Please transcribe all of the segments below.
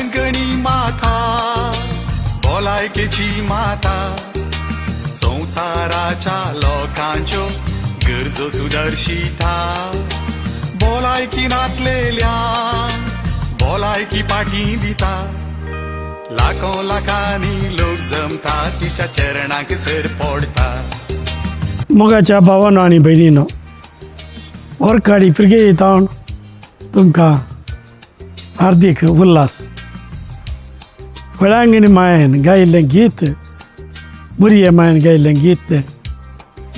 वेळांकणी माता, भलायकेची माता, संवसाराच्या लोकांच्यो गरजो सुदर्शिता, भलायकी नातलेल्या भलायकी पाठी दिता. लाखो लाखांनी लोक जमता, तिच्या चरणाक सर पडटा. मोगाच्या भावानो आनी भयणीनो, वरकाडी फिरगे तावन तुमकां हार्दीक उल्हास. वेळांगणी मायेन गायिल्लें गीत, मुरये मायेन गायिल्लें गीत तें.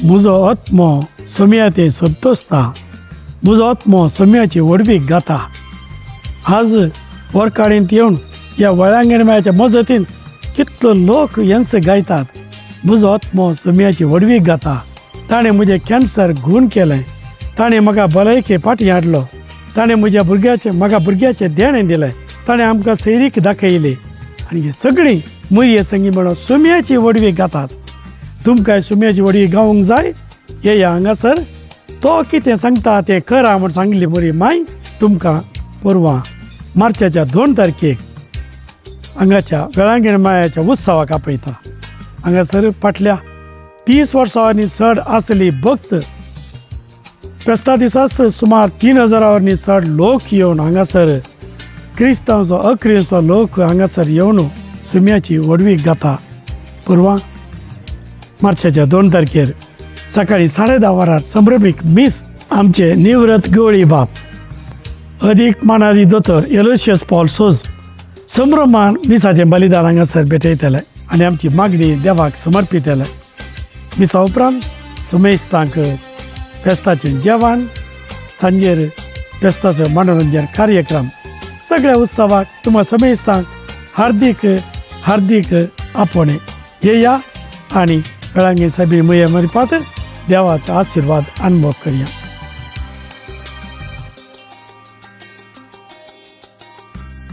म्हजो आत्मो सोमया तें संतोसता, म्हजो आत्मो सोमयाची व्हडवीक गाता. आज वरकाडींत येवन ह्या वेळांगणी मायाच्या मजतीन कितलो लोक हेंच गायतात, म्हजो आत्मो सोमयाची व्हडवीक गाता. ताणें म्हजें कॅन्सर गूण केलें, ताणें म्हाका भलायके फाटीं हाडलो, ताणें म्हज्या भुरग्याचें म्हाका भुरग्याचें देणें दिलें, ताणें आमकां सैरीक दाखयली. आनी हे सगळीं मुरये संगी म्हणून सुम्याची व्हडवीक गातात. तुमकां सुम्याची व्हडवीक गावंक जाय, येया हांगासर. तो कितें सांगता तें करा म्हूण सांगली मुरी माय. तुमकां परवां मार्चाच्या 2 तारखेक हांगाच्या वेळांगण मायाच्या उत्सवाक आपयता. हांगासर फाटल्या 30 वर्सांनी चड आसली भक्त फेस्ता दिसाच सुमार 3000 चड लोक येवन हांगासर क्रिस्तांवचो अक्रिस्तांव लोक हांगासर येवन सुम्याची व्हडवीक गाता. परवां मार्चाच्या 2 तारखेर सकाळी 10:30 वरार संभ्रमीक मीस आमचे निवृत्त गवळी बाप अदीक मानादी दोतोर एलोशियस पॉल सोज संभ्रमान मिसाचें बलिदान हांगासर भेटयतले आनी आमची मागणी देवाक समर्पितले. मिसा उपरांत समेस्तांक फेस्ताचें जेवण, सांजेर फेस्ताचो मनोरंजन कार्यक्रम. सगळ्या उत्सवाक तुमकां समेस्तांक हार्दीक हार्दीक आपोवणें. येया आनी वेळांगी सायबीण मुये मारिफात देवाचो आशिर्वाद अनुभव करया.